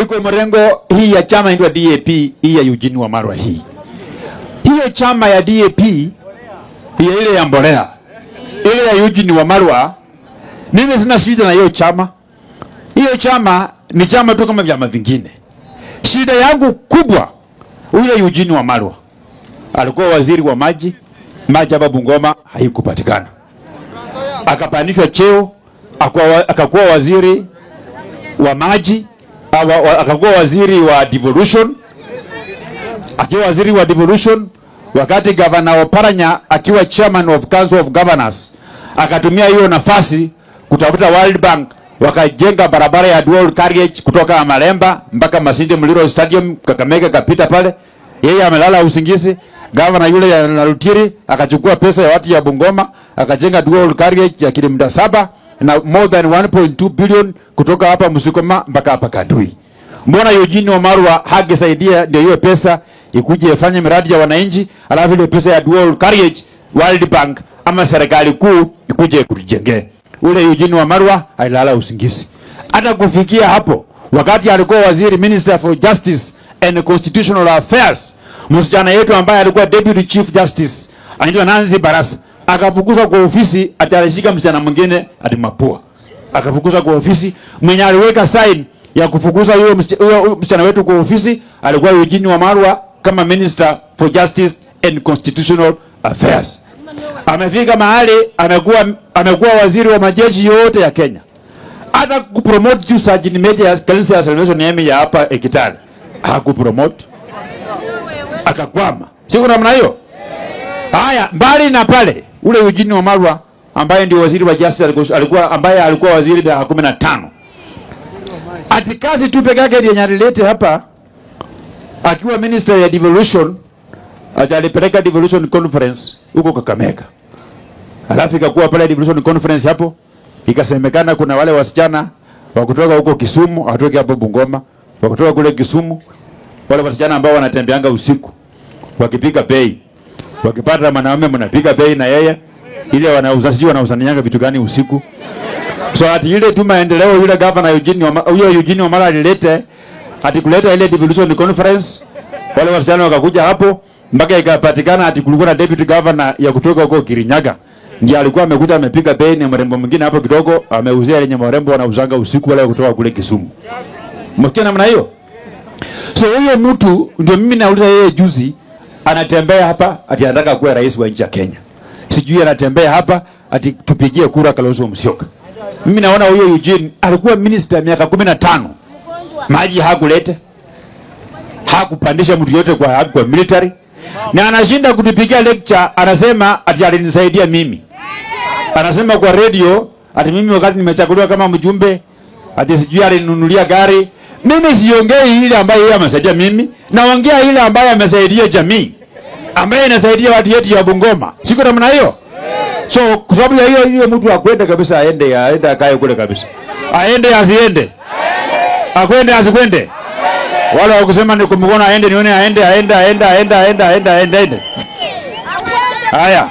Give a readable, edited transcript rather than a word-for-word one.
Iko mrengo hii ya chama inaitwa DAP, hii ya Eugene Wamalwa hii. Hiyo chama ya DAP ya ile ya mbolea, ile ya Eugene Wamalwa, mimi sina shida na hiyo chama. Hiyo chama ni chama tu kama vyama vingine. Shida yangu kubwa, yule Eugene Wamalwa alikuwa waziri wa maji, maji hapa Bungoma haikupatikana. Akapandishwa cheo, akakuwa waziri wa maji, akakuwa waziri wa devolution. Akiwa waziri wa devolution, wakati Governor Oparanya akiwa chairman of Council of Governors, akatumia hiyo nafasi kutafuta World Bank, wakajenga barabara ya dual carriage kutoka Malemba mpaka Masinde Muliro Stadium, Kakamega kapita pale. Yeye amelala usingizi. Governor yule ya Nalutiri akachukua pesa ya watu ya Bungoma akajenga dual carriage ya kilomita 7 na more than 1.2 billion kutoka hapa Musikoma mpaka hapa Kandui. Mbona Eugene Wamalwa hangesaidia ndio hiyo pesa ikuje ifanye miradi ya wananchi, alafu ile pesa ya dual carriage World Bank ama serikali kuu ikuje kutujengee? Ule Eugene Wamalwa alilala usingizi. Hata kufikia hapo, wakati alikuwa waziri Minister for Justice and Constitutional Affairs, msichana yetu ambaye alikuwa Deputy Chief Justice anaitwa Nancy Barasa akafukuzwa kwa ofisi, atalishika msichana mwingine hadi mapua. Akafukuzwa kwa ofisi. Mwenye aliweka sign ya kufukuza huyo msichana wetu kwa ofisi alikuwa Eugene Wamalwa kama Minister for Justice and Constitutional Affairs. Amefika mahali amekuwa waziri wa majeshi yote ya Kenya. Hata kupromote tu Sergeant Major ya kanisa ya Salvation Army ya hapa Kitale hakupromote, akakwama. Siku namna hiyo. Haya, mbali na pale, ule Eugene Wamalwa ambaye ndio waziri wa justice alikuwa, ambaye alikuwa waziri miaka 15. Ati kazi tu peke yake yenye alilete hapa akiwa minister ya devolution, alipeleka devolution conference huko Kakamega. Alafu ikakuwa pale devolution conference hapo, ikasemekana kuna wale wasichana wa kutoka huko Kisumu, watoke hapo Bungoma, wa kutoka kule Kisumu, wale wasichana ambao wanatembeanga usiku wakipiga bei. Wakipata mwanaume mnapiga bei na yeye, ile wanauza sijui wanauzanianga vitu gani usiku. So ati ile tu maendeleo yule governor Eugene Wamalwa alilete, ati kuleta ile devolution conference, wale wasichana wakakuja hapo mpaka ikapatikana ati kulikuwa na deputy governor ya kutoka huko Kirinyaga. Ndiye alikuwa amekuja amepiga bei na mrembo mwingine hapo kidogo, ameuzia ile mrembo wanauzanga usiku wale kutoka kule Kisumu. Msikia namna hiyo? So huyo mtu ndio mimi nauliza yeye juzi anatembea hapa ati anataka kuwa rais wa nchi ya Kenya. Sijui anatembea hapa ati tupigie kura Kalonzo Musyoka. Mimi naona huyo Eugene alikuwa minister miaka 15. Maji hakuleta. Hakupandisha mtu yote kwa military. Na anashinda kutupigia lecture, anasema ati alinisaidia mimi. Anasema kwa radio ati mimi wakati nimechaguliwa kama mjumbe ati sijui alinunulia gari. Mimi siongei ile ambayo yeye amesaidia mimi, naongea ile ambayo amesaidia jamii, ambaye inasaidia watu yetu ya Bungoma. Siko namna hiyo? So kwa sababu ya hiyo hiyo mtu akwende kabisa, aende akae kule kabisa. Aende asiende. Akwende asikwende. Wale wakusema ni kumwona aende nione aende aende aende aende aende aende aende. Haya.